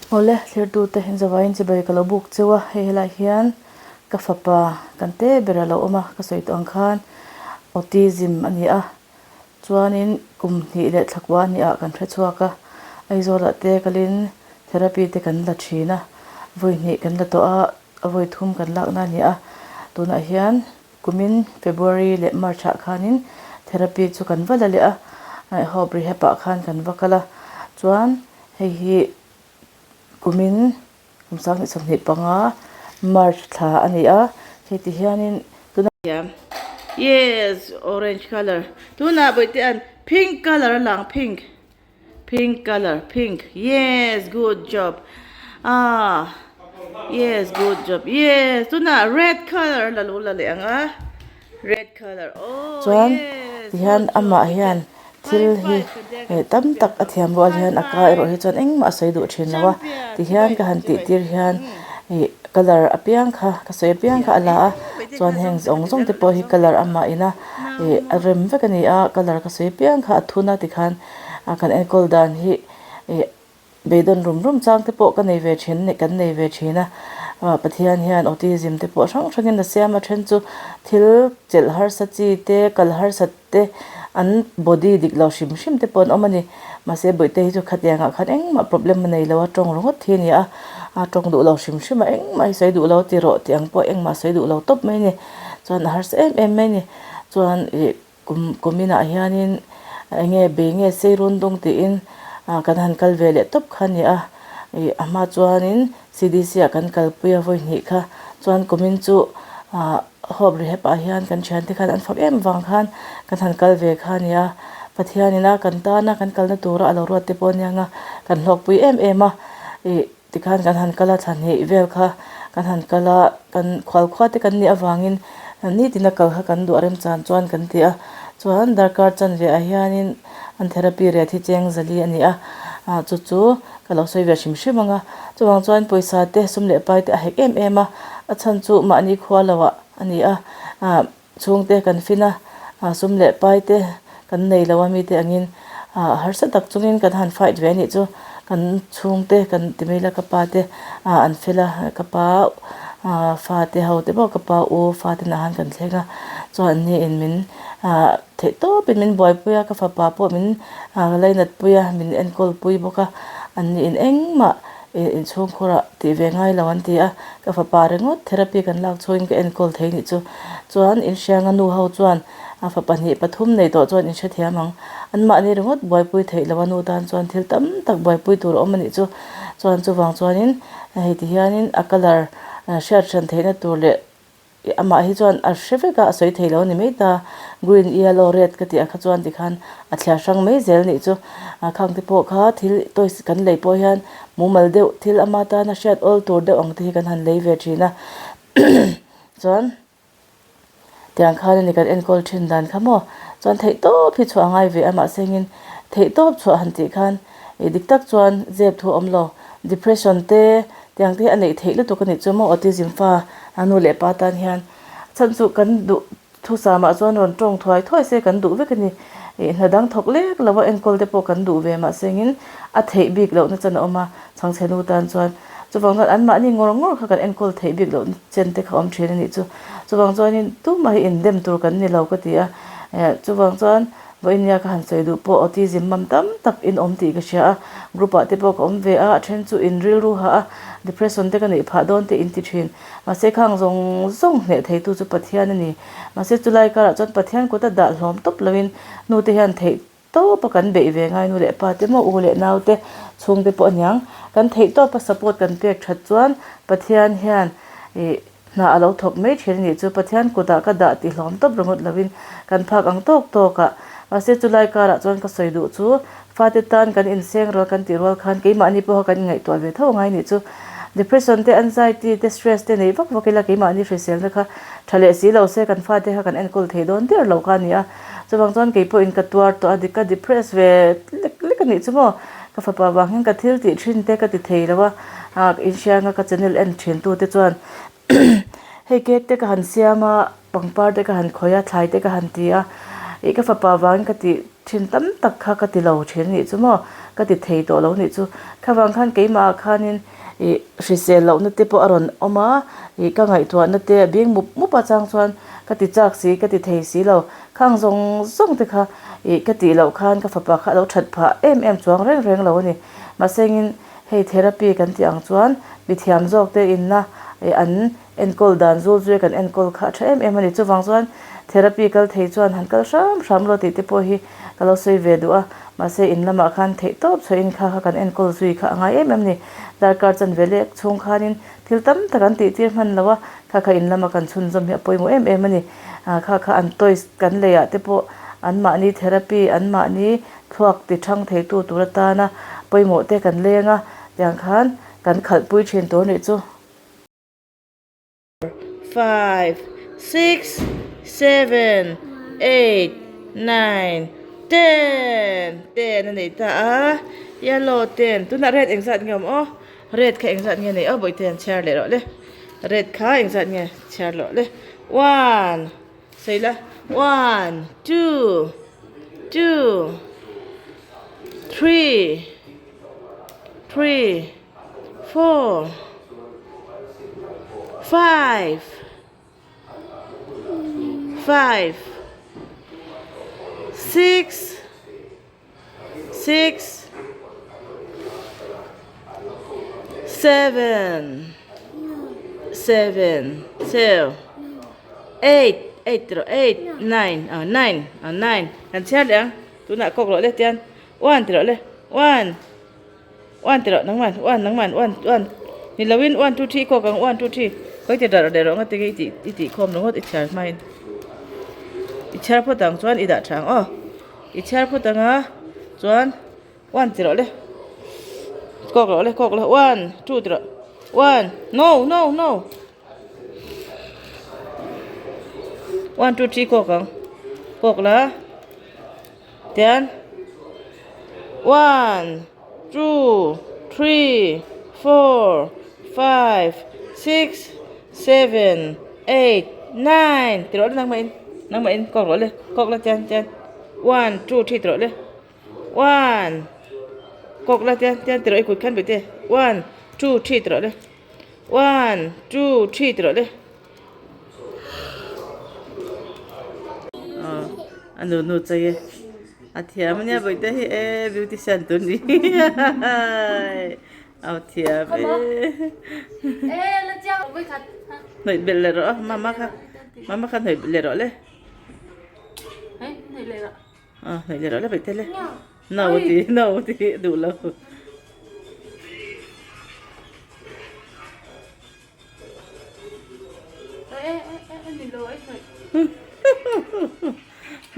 Awle thirtute zawaiin chibai ka lo buk cheu a, hei helaiah hian ka fapa kan te ber a lo awm a, ka sawi tawh ang khan autism a ni a, chuanin kum hnih leh thla kua hnih ah kan hre chhuak a, Aizawlah te kalin therapy te kan la thin a, vawi hnih kan la tawh a, a vawi thum kan lakna a ni a, tunah hian. Kumin February leh March ah khanin therapy chu kan va la leh a, Hope Rehab ah khan kan va kal a, chuan hei hi kumin kum 2025 March thla a ni a, hei ti hianin tuna Thiam yes orange colour tunah bawihte an pink colour a lang pink. Pink colour pink yes good job ah yes good job yes tunah red colour la lo la leh ang a red colour oh Chuan yes tihian good job amah hian thil high hi five ka dek eh tam tak a thiam rual hian a ka erawh hi chuan engmah a sawi duh thin lo a champion tihian chibai ka han tih chibai tir hian ih colour apiang kha ka sawi apiang kha a la a chuan heng zawng zawng te pawh hi colour amah ina ih a rem vek a ni a colour ka sawi apiang kha a thun a tikhan a kan enkawl dan hi ih beidawn rum rum chang te pawh ka nei ve thin a ni kan nei ve thin a ah Pathian hian autism te pawh hrang hrangin a siam a then chu thil chelh harsa chi te kal harsat te an body dik lo hrim hrim te pawh an awm a ni mahse bawihte hi chu khatiang ah khan engmah problem a nei lo a tawng ringawt hi a ni a a tawng duh lo hrim hrim a engmah hi sawi duh lo ti rawh tih ang pawh engmah sawi duh lo tawp mai a ni chuan a harsa em em mai a ni chuan ih. Kum kum inah hianin eng nge bei nge sei run dung tiin ah kan han kal ve leh tawp kha a ni a, ih a hma chuanin CDC ah kan kalpui a vawi hnih kha chuan kumin chu ah Hope Rehab ah hian kan thiante khan an fak em vang khan kan han kal ve kha a ni a, Pathian ina kan tana kan kalna tura a lo ruat te pawh aniang a kan hlawkpui em em a ih. Tikhan kan han kal a, thla hnih vel kha kan han kal a, kan khual khua te kan nih avangin nitin a kal kha kan duh a remchan chuan kan ti a. Chuan darkar chanve ah hianin an therapy rate hi cheng zali a ni a, ah chu chu ka lo sawi ve hrim hrim ang a. Chuvang chuan pawisa te sum leh pai te a hek em em a, a chhan chu mahni khua lo ah a ni a, ah. Chhungte kan fin a, sum leh pai te kan nei lo a mite angin harsa tak chungin kan han fight ve a nih chu. Kan chhungte kan ti mai la ka pa te an fel a, ka pa fate ho te pawh ka pa u fate nah han kan thleng a, chuan an ni in min theih tawpin min buaipui a, ka fapa pawh min lainat pui a, min enkawl pui bawk a, an ni in engmah inchhungkhurah tih ve ngai lo an ti a, ka fapa ringawt therapy kan lak chhungin ka enkawl thei nih chu. Chuan inhrianga nu ho chuan a fapa hnih pathum nei tawh chuan inhrethiam ang. Anmahni ringawt buaipui theih lo a nu tan chuan thil tam tak buaipui tur a awm a nih chu. Chuan chuvang chuanin hei ti hianin a colour hriat hran theihna tur leh amah hi chuan a hre vek a, a sawi thei lo a ni mai ta. Green, yellow, red ka tih ah kha chuan tikhan a thliar hrang mai zel nih chu. Khang te pawh kha thil toys kan lei pawh hian mumal deuh thil ama tana hriat awl tur deuh ang te hi kan han lei ve thin a. Chuan tiang khan a ni kan enkawl thin dan kha maw chuan theihtawp hi chhuah a ngai ve a mahse engin theihtawp chhuah han tih khan ih dik tak chuan zep thu a awm lo depression te tiang te hi a neih theih lutuk a nih chu maw autism fa a nu leh pa tan hian chhan chu kan duh Thusamah chuan rawn tawng thuai thuai se kan duh vek a ni. Ih hna dang thawk lek lo a enkawl te pawh kan duh ve mahsengin a theih bik lohna chan a awm a, chhangchhe nu tan chuan. Chuvang chuan anmahni ngawr ngawr kha kan enkawl theih bik loh chen te kha awm thin a nih chu. Chuvang chuanin tumah hi indem tur kan ni lo ka ti a. Eh chuvang chuan vawinia ka han sawi duh pawh autism mam tam tak in awm tih ka hria a, group ah te pawh ka awm ve a, a then chu in rilru hah a, depression te ka neih phah dawn te in ti thin. Mahse khang zawng zawng hneh theitu chu Pathian a ni. Mahse chulai karah chuan Pathian kut a dah hlawm tawp loin nu te hian theih tawp a kan beih ve ngai nu leh pa te maw u leh nau te chhung te pawh a niang. Kan theih tawp a support kan pek that chuan Pathian hian ih hna a lo thawk mai thin a nih chu Pathian kutah ka dah ti hlawm tawp ringawt loin kan phak ang tawk tawk ah. Mahse chulai karah chuan ka sawi duh chu Fate tan kan inseng rual kan tih rual khan keimahni pawha kan inngaihtuah ve tho angai nih chu. Depression te, anxiety te, stress te nei vak vak ila keimahni hriselna kha tha leh si lo se kan fate kha kan enkawl thei dawn der lo kha a ni a. Chuvang chuan kei pawhin ka tuar tawh a, ka depress ve lek lek a nih chu maw. Ka fapa vang hian ka thil tih thin te ka ti thei lo a, inhrianga ka channel en thin tu te chuan hei cake te ka han siam a, pangpar te ka han khawih a, thlai te ka han ti a, ih ka fapa vangin ka tih. Thin tam tak kha ka ti lo thin anih chu maw? Ka ti thei tawh lo anih chu. Khavang khan keimah ah khanin ih hrisel lohna te pawh a rawn awm a, ih ka ngaihtuahna te a bing mup mup a chang chuan ka ti chak si, ka ti thei si lo. Khang zawng zawng te kha ih ka tih loh khan ka fapa kha a lo that phah em em chuang reng reng lo a ni. Mahse engin hei therapy kan tih ang chuan mithiam zawk te inna ih an Enkawl dan zul zui a kan enkawl kha a tha em em a ni. Chuvang chuan therapy kal thei chuan han kal hram hram rawh tih te pawh hi ka lo sawi ve duh a. Mahse in lamah khan theih tawp chhuahin kha kha kan enkawl zui kha a ngai em em a ni. Darkar chanve lek chhung khanin thil tam tak an tih tir hman lo a, kha kha in lama kan chhunzawm hi a pawimawh em em a ni. Kha kha an toys kan leiah te pawh anmahni therapy anmahni thluak ti thang theitu tur atana pawimawh te kan leng a, tiang khan kan khalhpui thin tur nih chu. 5 6 7 8 9 10 10 a nei ta a yellow ten tunah red engzat nge awm aw red kha engzat nge nei aw bawihte an chhiar leh rawh le red kha engzat nge chhiar rawh le one sawi la one two two three three. Four, five, five, six, six, seven, seven, two, eight, eight rawh, eight, nine, ah nine, ah nine. Kan chhiar leh ang, tunah kawk rawh le tian, one ti rawh le, one. One ti rawh nangman one nangman one one ni loin one two three kawk ang one two three khawi ti darh leh rawh nga tinge i tih i tih khawm ringawt i chhiar hmain i chhiar phawt ang chuan i dah tha ang aw i chhiar phawt ang a chuan one ti rawh le kawk rawh le kawk le one two ti rawh one no no no one two three kawk ang kawk la. Tian one two three four five six seven eight nine ti rawh le nangmah in nangmah in kawk rawh le kawk la tian tian one two three ti rawh le one kawk la tian tian ti rawh i kut khan bawihte one two three ti rawh le one two three ti rawh le. A nu nu chei e a thiam ania bawihte hi e beautician tur ni a thiam e hnawih belh leh rawh a mama kha mama kha hnawih leh rawh le hnawih leh rawh le bawihte le no ti no ti duh lo.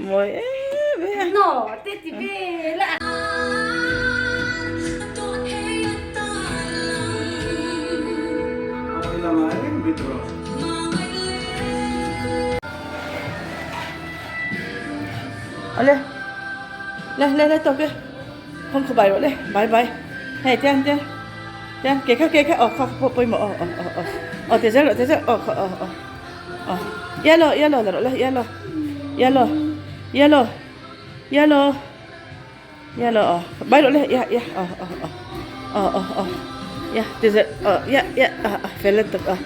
Mawi em em a. Awle le le le tawk e khawng khaw bai rawh le bai bai hei tiang tiang. Tiang ke kha ke kha aw kha pawh pawimawh aw aw aw aw aw ti zel rawh ti zel aw kha aw aw aw yellow yellow la rawh le yellow yellow yellow yellow yellow aw bai rawh le ya ya aw aw aw aw aw aw ya ti zel aw ya ya ah ah fel lutuk aw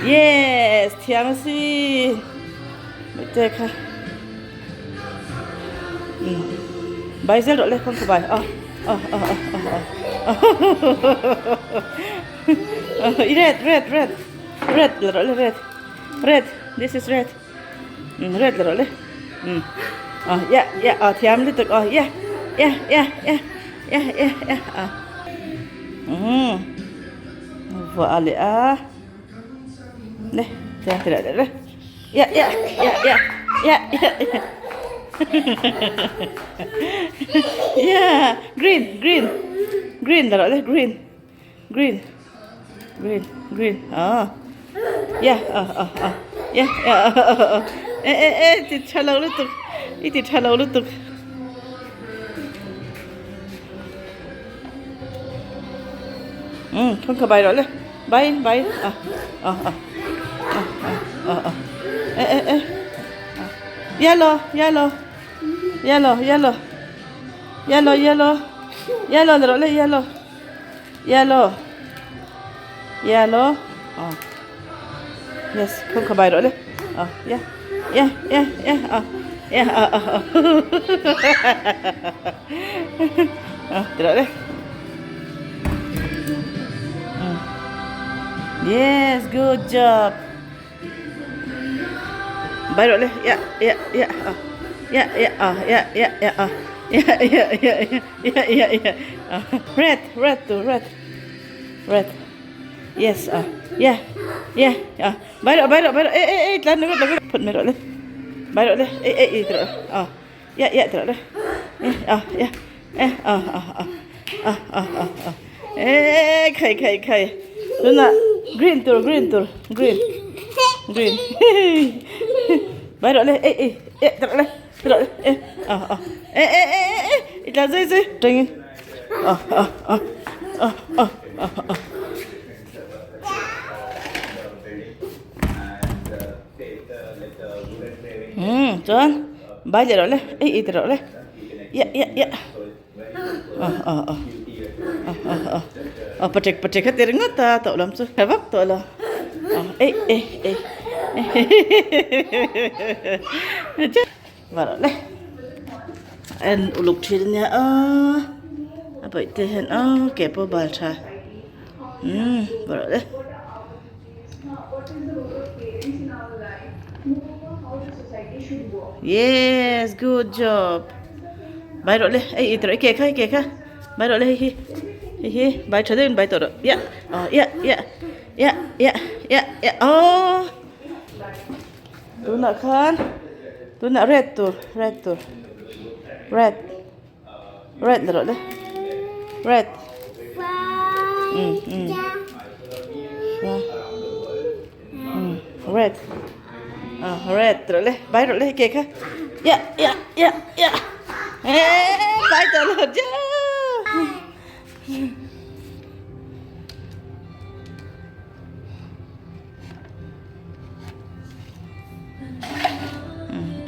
yes thiam a si mite kha umm bai zel rawh le kawng kha bai aw. Red red red red la rawh le red red this is red umm red la rawh le umm ah ya ya ah thiam lutuk aw ya ya ya ya ya ya ya ah umm vuah leh a le tiang ti leh le ya ya ya ya ya ya ya yeah green green green la rawh le green green green green ah yeah ah ah ah yeah yeah ah eh eh eh ti tha lo lutuk i ti tha lo lutuk um không kha bai rawh le bai bai ah ah ah ah ah ah eh eh eh yellow yellow yellow yellow. Yellow yellow yellow la rawh le yellow yellow yellow aw yes khum kha bai rawh le aw ya ya ya ya aw ya aw aw aw aw ti rawh le yes good job. Bai rawh le ya ya ya ah ya ya ah ya ya ya ah ya ya ya ya ya ya ah red red tur red red yes ah ya ya ah bai rawh bai rawh bai rawh eh eh eh tlan ringawt lo phawt mai rawh le bai rawh le eh eh ti rawh ah ya ya ti rawh le eh ah ya eh ah ah ah ah ah ah ah eh khai khai khai tunah green tur green tur green green bai rawh le eh eh eh ti rawh le ti rawh le eh ah ah eh eh eh eh eh i tla zui zui tangin ah ah ah ah ah ah ah. Umm chuan bai leh rawh le ei ei ti rawh le ia ia ia ah ah ah ah ah ah ah patek patek a ti ringawt a tawh lam chu tha vak tawh lo ah ei ei ei va rawh le en uluk thin ania aaa a bawih te hian aaa ke pawh bal tha umm va rawh le. Yes, good job. Bai rawh le, ei i rawh i ke kha i ke kha. Bai rawh le hei hi. Hei hi, bai tha deuhin bai tawh rawh. Ya, oh ya ya ya ya ya ya oh. Tunah khan tunah red tur, red tur. Red. Red la rawh le. Red. Mm mm. Mm red. Ah red rawh le. Bai rawh le ke kha. Ya ya ya ya. Eh bai tawh lo ja.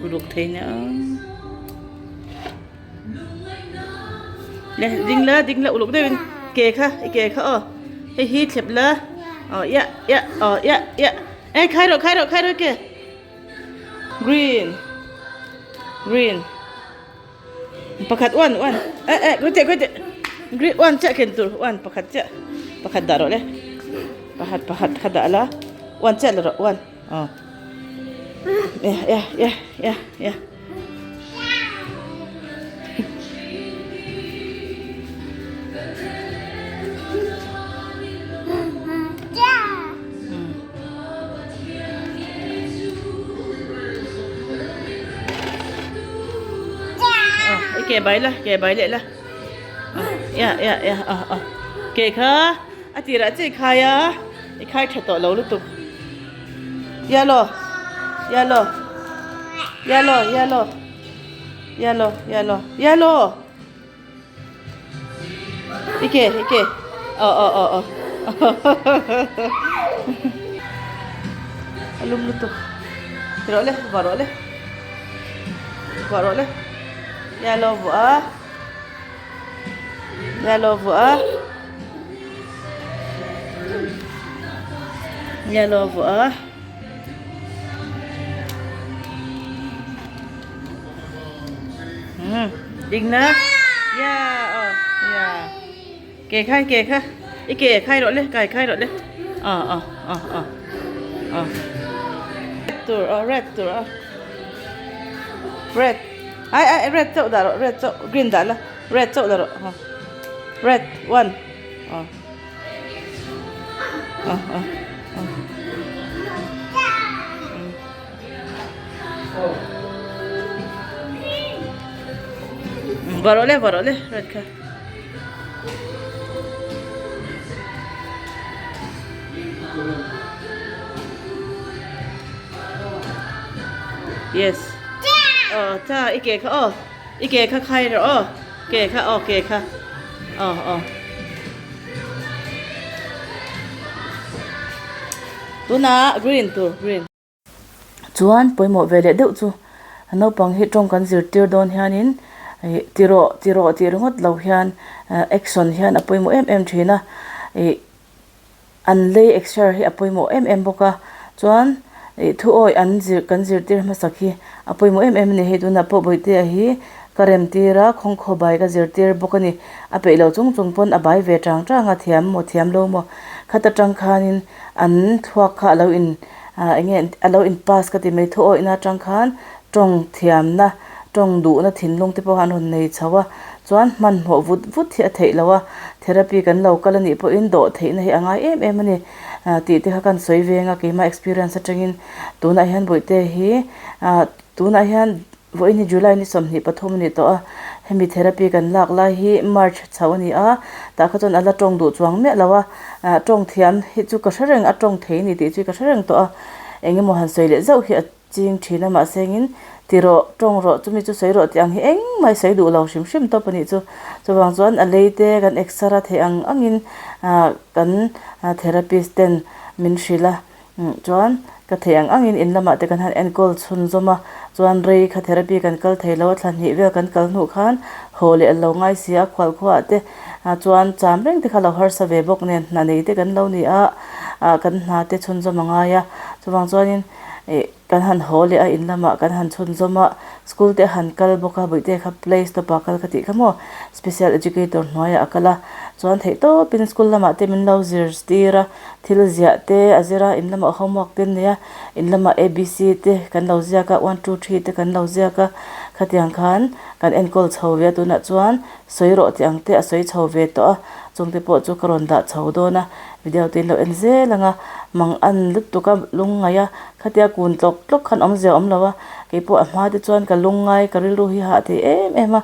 Uluk thei nia le ding la ding la uluk deuhin ke kha i ke kha aw hei hi thlep la aw ya ya aw ya ya e khai rawh khai rawh khai rawh ke green green pakhat uan uan eh eh khawi teh khawi teh green uan chiah ken tur uan pakhat chiah pakhat dah rawh le pakhat pakhat kha dah la uan chiah la rawh uan aw ya ya ya ya ya. Ke bai la ke bai leh la ya ya ya ah ah ke kha a tirah che i khai a i khai tha tawh lo lutuk yellow yellow yellow yellow yellow yellow yellow. I ke i ke aw aw aw aw a lum lutuk ti rawh le vuah rawh le vuah rawh le yellow vuah a yellow vuah a yellow vuah a. Ding na ya aw ya ke khai ke kha i ke khai rawh le kai khai rawh le aw aw aw aw aw tur aw red tur aw red ai ai red chauh dah rawh red chauh green dah la red chauh dah rawh aw red one aw aw aw aw. Va rawh le va rawh le red kha. Yes. Aw cha i ke kha aw i ke kha khai rawh aw ke kha aw ke kha aw aw. Tunah green tur green. Chuan pawimawh ve leh deuh chu naupang hi tawng kan zirtir dawn hianin. Ih ti rawh ti rawh tih ringawt lo hian action hian a pawimawh em em thin a ih an lei exer hi a pawimawh em em bawk a chuan ih thu awi an zir kan zirtir hmasak hi a pawimawh em em a ni hei tunah pawh bawihtea hi ka rem tir a khawngkhaw bai ka zirtir bawk a ni a peih lo chung chung pawn a bai ve tang tang a thiam maw thiam lo maw khat atang khanin an thluak kha a lo in ah eng nge a lo in pass ka ti mai thu awihna atang khan tawng thiamna tawng duhna thinlung te pawh an rawn nei chho a chuan hmanhmawh vut vut hi a theih loh a therapy kan lo kal a nih pawhin dawh theihna hi a ngai em em a ni ah tih te kha kan sawi veng a keimah experience atangin tunah hian bawihte hi ah tunah hian vawiin hi July ni 23 a ni tawh a hemi therapy kan lak lai hi March chho a ni a tah kha chuan a la tawng duh chuang miah lo a ah tawng thiam hi chu ka hre reng a tawng thei a ni tih chu ka hre reng tawh a eng emaw han sawi leh zauh hi a Ching thin a mahse engin ti rawh, tawng rawh, chumi chu sawi rawh tih ang hi engmah i sawi duh lo hrim hrim tawp a nih chu. Chuvang chuan a lei te kan exer a theih ang angin kan therapist ten min hrilh a, chuan ka theih ang angin in lamah te kan han enkawl chhunzawm a, chuan rei kha therapy kan kal thei lo a, thla hnih vel kan kal hnuh khan haw leh an lo ngai si a, khual khuaah te chuan cham reng te kha lo harsa ve bawk nen hna nei te kan lo ni a, kan hna te chhunzawm a ngai a, chuvang chuanin. Ih kan han haw leh a in lamah kan han chhunzawm a school te a han kal bawk a bawihte kha play stop ah kal ka tih kha maw special educator hnuaiah a kal a chuan theih tawpin school lamah te min lo zir tir a thil ziah te a zir a in lamah homework te an nei a in lamah a b c te kan lo ziak a one two three te kan lo ziak a khatiang khan kan enkawl chho ve a tunah chuan sawi rawh tih ang te a sawi chho ve tawh a chungte pawh chu ka rawn dah chho dawn a video te in lo en zel ang a mang an lutuk a lungngaih a khatia kun tlawk tlawk khan awmzia a awm lo a keipawh a hma te chuan ka lungngai ka rilru hi hah thei em em a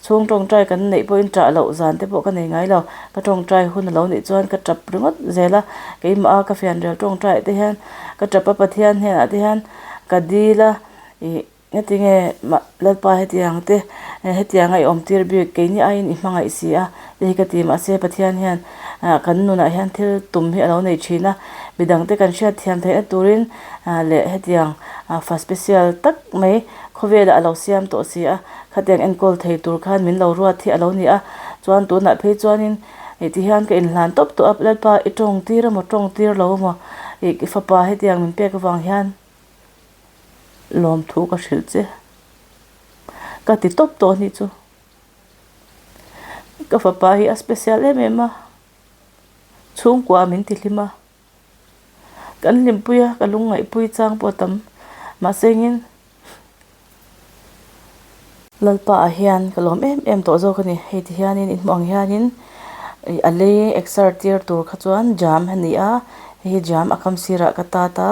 chhung tawngtai kan neih pawhin ṭah loh zan te pawh ka nei ngai lo ka tawngtai hun a lo nih chuan ka ṭap ringawt zel a keimah a ka fianrial tawngtai te hian ka ṭap a Pathian hnenah te hian ka dil a ih. Engtinge mah Lalpa hetiang te hetianga i awm tir bik keini aiin i hmangaih si a tih hi ka ti mahse Pathian hian kan nunah hian thil tum hi a lo nei thin a midangte kan hriat thiam theihna turin leh hetiang fa special tak mai khawvelah a lo siam tawh si a khatiang enkawl thei tur khan min lo ruat hi a lo ni a chuan tunah phei chuanin ih ti hian ka inhlan tawp tawh a Lalpa i tawng tir emaw tawng tir lo emaw ih fapa hetiang min pek avang hian. Lawmthu ka hrilh che. Ka ti tawp tawh anih chu. Ka fapa hi a special em em a. Chhungkua min ti hlim a. Kan hlimpui a, ka lungngaihpui chang pawh a tam. Mahse engin Lalpa ah hian ka lawm em em tawh zawk a ni. Hei ti hianin in hmuh ang hianin ih a lei exer tir tur kha chuan jam a ni a, hei hi jam a kam sirah ka tat a,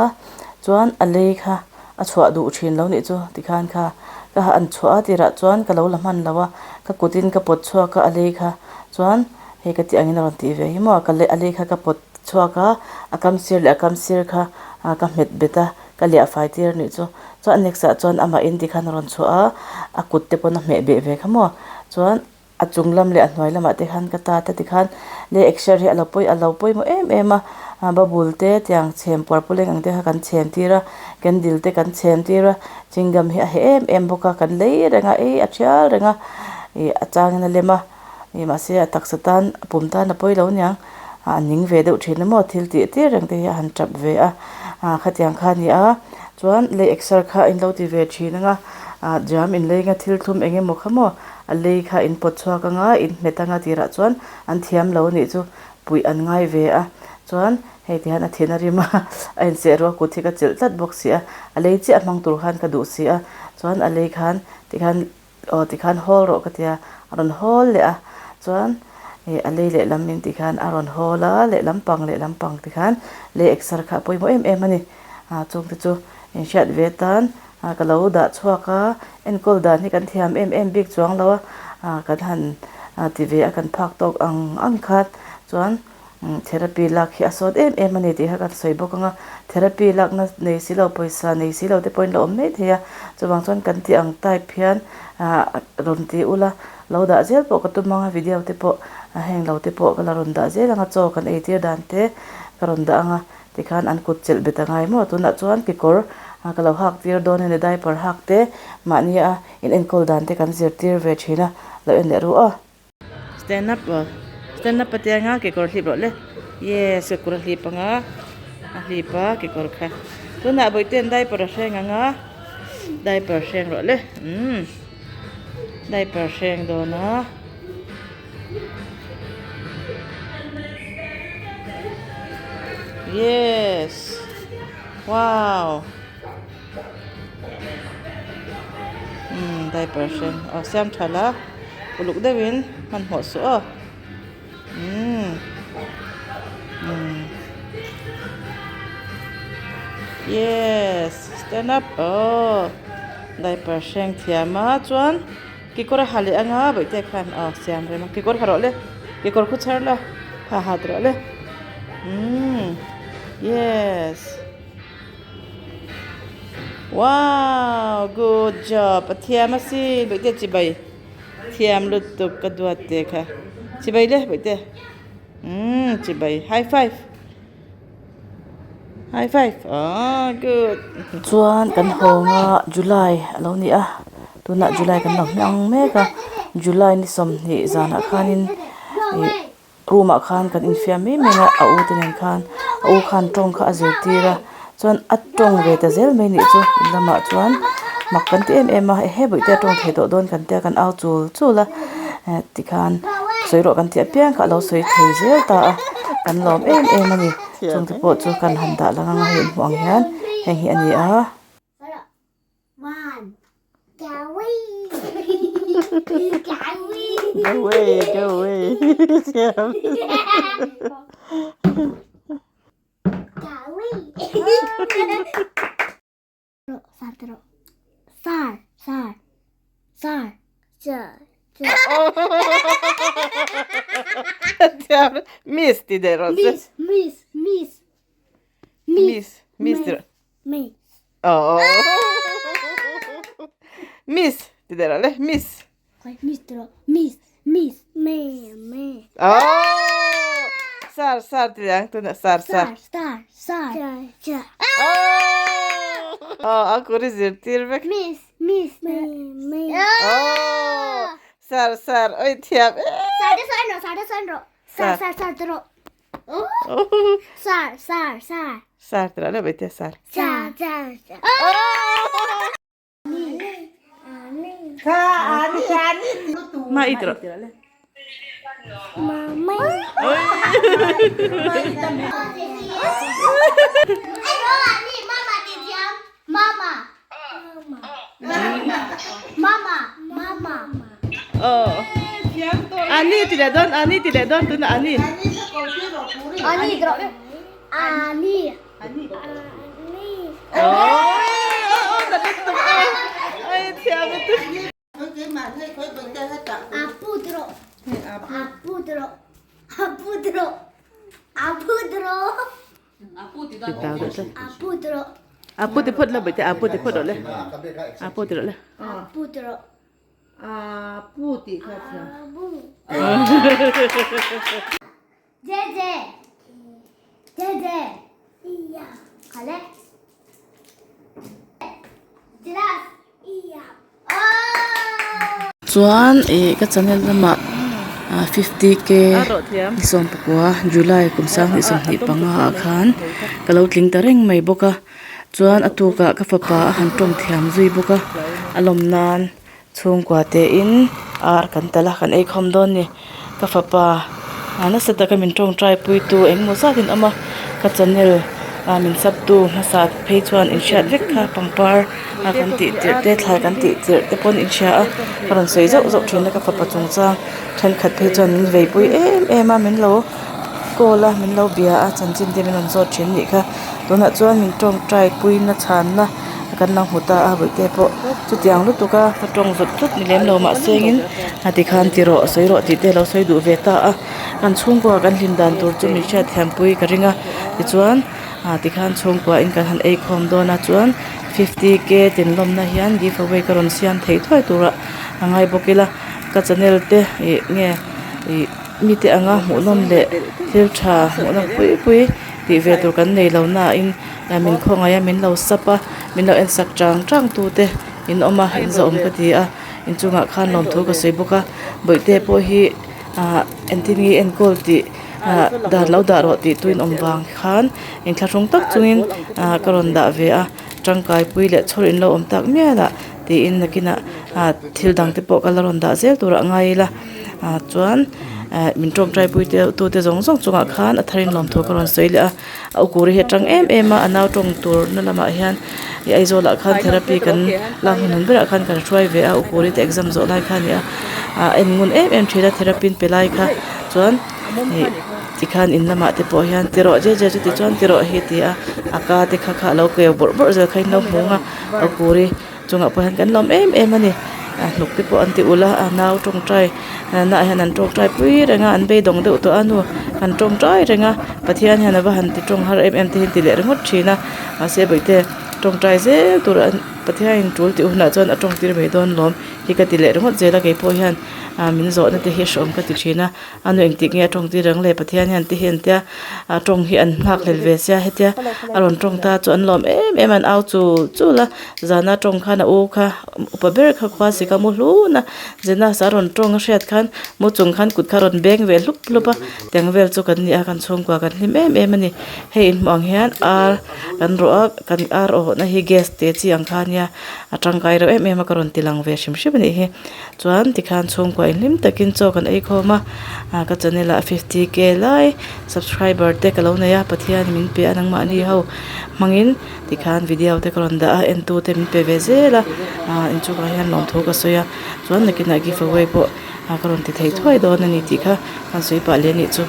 chuan a lei kha a chhuah duh thin lo nih chu tikhan kha ka han chhuah a tirah chuan ka lo la hman lo a, ka kutin ka pawt chhuak a a lei kha chuan hei ka tih angin a rawn tih ve hi maw ka a lei kha ka pawt chhuak a, a kam sir leh a kam sir kha ka hmet bet a. Ka liah fai tir anih chu. Chuan next ah chuan amah in tikhan a rawn chhuah a, a kut te pawn a hmeh beh ve kha maw. Chuan a chung lam leh a hnuai lamah te khan ka tat a tikhan leh exer hi a lo pawi a lo pawimawh em em a, bubble te tiang chhem puar pawleng ang te kha kan chhem tir a, candle te kan chhem tir a, chewing gum hi a heh em em bawk a, kan lei reng a, ei a thial reng a, ih a changin a lem a. Ih mahse a taksa tan a pum tan a pawi lo aniang a ning ve deuh thin emaw thil tih tir reng te hi a han tap ve a ah khatiang kha a ni a chuan lei exer kha in lo ti ve thin anga ah jam in lei anga thil thlum eng emaw kha maw a lei kha in pawt chhuak anga in hmet anga tirah chuan an thiam lo anih chu puih an ngai ve a chuan hei ti hian a thin a rim a a inseh ruah kut hi ka chelh tlat bawk si a a lei chiah hmang tur khan ka duh si a chuan a lei khan tikhan. Aw tikhan hawl rawh ka tia, a rawn hawl leh a, chuan ih a lei lehlam in tikhan a rawn hawl a, lehlam pang lehlam pang tikhan lei exer kha a pawimawh em em a ni. Ah chungte chu inhriat ve tan ah ka lo dah chhuak a, enkawl dan hi kan thiam em em bik chuang lo a, ah kan han ti ve a kan phak tawk ang ang khan chuan. Therapy lak hi a sawt em em a ni tih kha kan sawi bawk ang a, therapy lakna nei si lo, pawisa nei si lo te pawhin la awm mai thei a, chuvang chuan kan tih ang type hian ah rawn ti ula, lo dah zel pawh ka tum ang a, video te pawh heng lo te pawh ka la rawn dah zel ang a, chaw kan eitir dan te ka rawn dah ang a, tikhan an kut chelh bet a ngai maw, tunah chuan kekawr ka lo hak tir dawn a ni diaper hak te mahni a in enkawl dan te kan zirtir ve thin a lo en leh ru aw. Stand up aw stand up a tia anga kekawr hlip rawh le yes kekawr a hlip anga a hlip a kekawr kha tunah bawihten diaper a hreng anga diaper hreng rawh le umm diaper hreng dawn a. Yes wow umm diaper hreng aw siam tha la uluk deuhin hmanhmawh suh aw umm umm yes stand up aw diaper hreng thiam a chuan. Kekawr a ha leh anga bawihte khan aw siam rem a kekawr ha rawh le kekawr khu chhar la ha hat rawh le umm yes wow good job a thiam a sin bawihte chibai thiam lutuk ka duat te kha chibai le bawihte umm chibai high five. High five ah good. Chuan kan hawnga July a lo ni a tunah July kan lo hmang mek a July ni sawmhnih zanah khanin ih room ah khan kan infiam mai mai a a u te nen khan a u khan tawng kha a zirtir a chuan a tawng ve ta zel mai nih chu in lamah chuan mak kan ti em em a ehe bawihte a tawng thei tawh dawn kan tia kan au chul chul a eh tikhan sawi rawh kan tih apiang kha a lo sawi thei zel ta a kan lawm em em a ni. Chungte pawh chu kan han dah lang anga hei inhmuh ang hian heng hi a ni a. Miss ti deh rawh se. Miss, miss, miss. Miss, miss ti rawh. Miss. Oh. Miss ti deh rawh le, miss. Miss ti rawh, miss, miss, me, me. Oh. Sar, sar ti deh ang tunah sar, sar. Sar, sar, sar. Sar. Oh. Oh, a kut i zirtir vek. Miss, miss, me, me. Oh. Sar, sar, oi thiam em. Sar te sawn rawh, sar te sawn rawh. Sar, sar, sar ti rawh. Sar, sar, sar. Sar ti rawh le baite sar. Sar, sar, sar. Ma i ti rawh. Mama. Mama. Mama. Mama. Oh. Ani ti leh dawn, ani ti leh dawn tunah ani. Ani ti rawh. Ani. Ani. Oh, oh, na lutuk e. Ai thiam lutuk. Apu ti rawh. Apu ti rawh. Apu ti rawh. Apu ti rawh. Apu ti rawh. Apu ti phawt la bawihte, apu ti phawt rawh le. Apu ti rawh le. Apu ti rawh. Apu tih kha thiam. Apu. Jeze. Jeze. Iya. Kale. Jiras. Iya. Oh. Chuan ih ka channel lamah 50 k ni sawmpakua July kum sanghnih 25 ah khan ka lo tling ta reng mai bawk a chuan a tukah ka fapa a han tawng thiam zui bawk a a lawm nan Chhungkua tein ar kan tal a, kan ei khawm dawn ni. Ka fapa nasa taka min tawngtai puitu engemaw zatin awm a, ka channel ah min sub tu hmasa phei chuan inhriat vek kha pangpar a kan tih tirh te thlai kan tih tirh te pawn inhria a, ka rawn sawi zauh zauh thin a ka fapa chungchang thenkhat phei chuan min vei pui em em a, min lo call a min lo bia a chanchin te min rawn zawt thin nih kha tunah chuan min tawngtai puina chhanna. Kan lo hmu ta a bawihte pawh chutiang lutuk a ka tawng zut zut ni lem lo mahse engin a tikhan ti rawh sawi rawh tih te a lo sawi duh ve ta a kan chhungkua kan hlim dan tur chu min hriat thiam pui ka ring a tichuan ah tikhan chhungkua in kan han ei khawm dawn a chuan fifty k tin lawmna hian give away ka rawn siam thei thuai turah a ngai bawk ila ka channel te ih nge ih mite anga hmuhnawm leh thil tha hmuhnawm pui pui tih ve tur kan nei lo na in. Min khawngaih a, min lo sap a, Min lo en sak chang chang tu te in awm a in zawh awm ka ti a inchungah khan lawmthu ka sawi bawk a bawihte pawh hi ah engtin nge enkawl tih ah dan lo dah rawh tih tuin awm vang khan inthlahrung tak chungin ah ka rawn dah ve a tangkai pui leh chhawr in lo awm tak mial ah tiin nakinah ah thil dang te pawh ka la rawn dah zel turah a ngai ila ah chuan eh min tawngtai pui te tute zawng zawng chungah khan a tharin lawmthu ka rawn sawi leh a. A ukuri hi a tang em em a a nau tawng tur na lamah hian ih Aizawl ah khan therapy kan lak hnuhnun berah khan kan hruai ve a ukuri te exam zawh lai kha a ni a ah en ngun em em thin a therapy an pe lai kha chuan ih tikhan in lamah te pawh hian ti rawh je je chuti chuan ti rawh hi a ti a a ka te kha kha a lo keu bawrh bawrh zel kha in lo hmu ang a a ukuri. Chungah pawh hian kan lawm em em a ni a hnuk te pawh an ti ulh a a nau tawngtai naah hian an tawngtai pui reng a an beidawng deuh tawh a nu an tawngtai reng a Pathian hian a va han ti tawng har em em te hi an ti leh ringawt thin a mahse bawihte tawngtai zel tur a Pathianin tul tih hunah chuan a tawngtir mai dawn lawm hi ka ti leh ringawt zel a keipawh hian ah min zawhna te hi hreawm ka ti thin a. A nu engtik nge a tawng tir ang le Pathian hian ti hi an tia a tawng hi an nghak hlel ve sia hetia a rawn tawng ta chu an lawm em em a an au chul chul a zana tawng khan a u kha upa ber kha khua sik a mu hlun a Zenas a rawn tawng a hriat khan mu chung khan kut kha a rawn beng ve hlup hlup a tiang vel chu kan ni a kan chhungkua kan hlim em em a ni hei inhmuh ang hian ar kan rawh a kan ar awhna hi gas te chi ang kha ania a tangkai reuh em em a ka rawn ti lang ve hrim hrim a nih hi. Chuan tikhan chhungkua in hlim takin chaw kan ei khawm a, ah ka channel ah 50k lai subscriber te ka lo nei a, Pathian min pe a nangmahni ho hmangin tikhan video te ka rawn dah a en tu te min pe ve zel a, ah inchungah hian lawmthu ka sawi a, chuan nakinah give away pawh ah ka rawn ti thei thuai dawn a ni tih kha kan sawi pah leh a nih chu.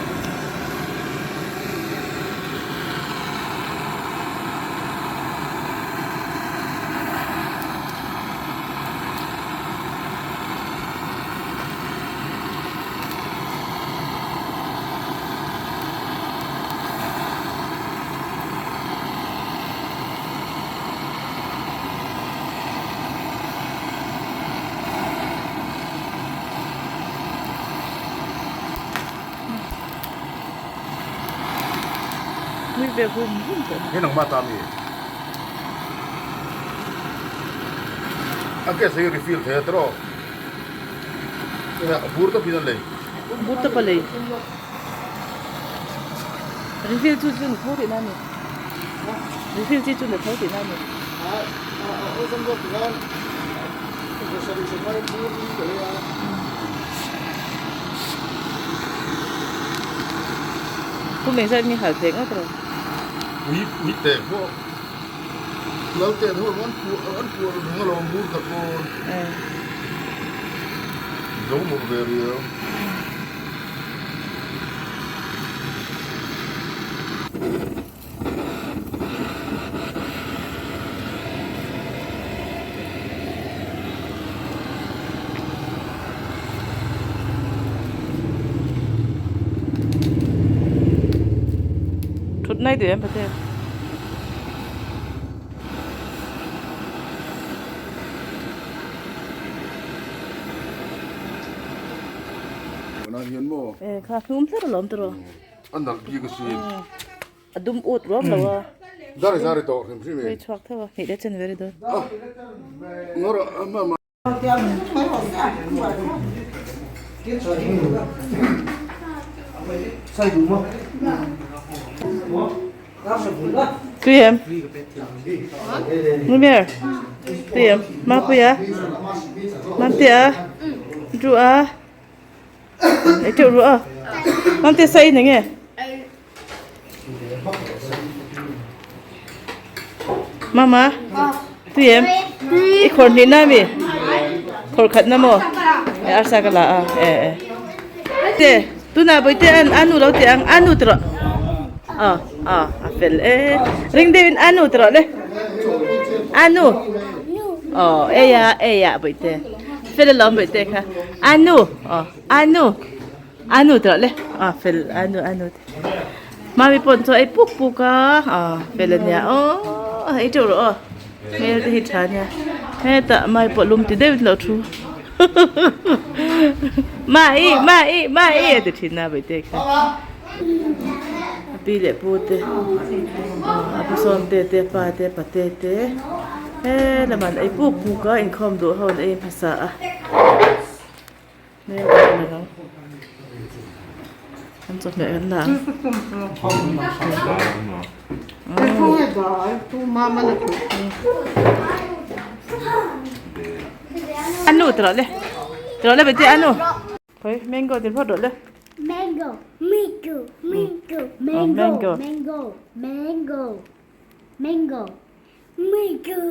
A gas hi refill thei a tawh a bur tawp in a lei. Bur tawp a lei. Refill chu chu ni tho tihna a ni. Refill chi chu ni tho tihna a ni. Pu Mengzat nge hal thei ngawt rawh. Ui ui teh pawh. Lal te an huam an puah an puah reng alawm bur khat pawn. Zo mawh ve riau. Thut nai duh em Patel? E kha hnum tlat alawm tawh A nalh bik a sin. A dum ut ruam lo a. Zari zari tawh hrim hrim e. Hei chhuak tho a, hnih leh chen ve ri dawn. Ngawrh a ma ma. Tui em? Ngumer. Tui em? Mapuia. Mamtea. Dua. Ei teuh ruah a. Mamte sa in enge? Mama. Tui em? I khawr hnih na mi? Khawr khat na maw? E arsa ka la a. E e. Te, tuna boite an anu lo ti ang anu ti rawh. A a a fel e. Ring deuhin anu ti rawh le. Anu. Oh, eya eya boite. Fel alawm boite kha. Anu. Oh, anu. Anu ti rawh le. A fel anu anu te. Mami pawn chu a ei puk puk a. A fel ania. Aw ei teuh rawh aw. Hmel te hi tha ania. Hetah mai pawh lum ti deuh in lo thu. Mai mai mai a ti thin a Bawihtei kha. A pi leh pu te a pu sawm te te pa te pate te. He lamah an ei puk puk a inkhawm duh ho an ei hmasa a hmel a lang ang an chawhmeh kan la ang. Anu tawh le tawh le bete anu. Khoi mango ti phawt rawh le. Mango, mango, mango, mango, mango, mango, mango, mango.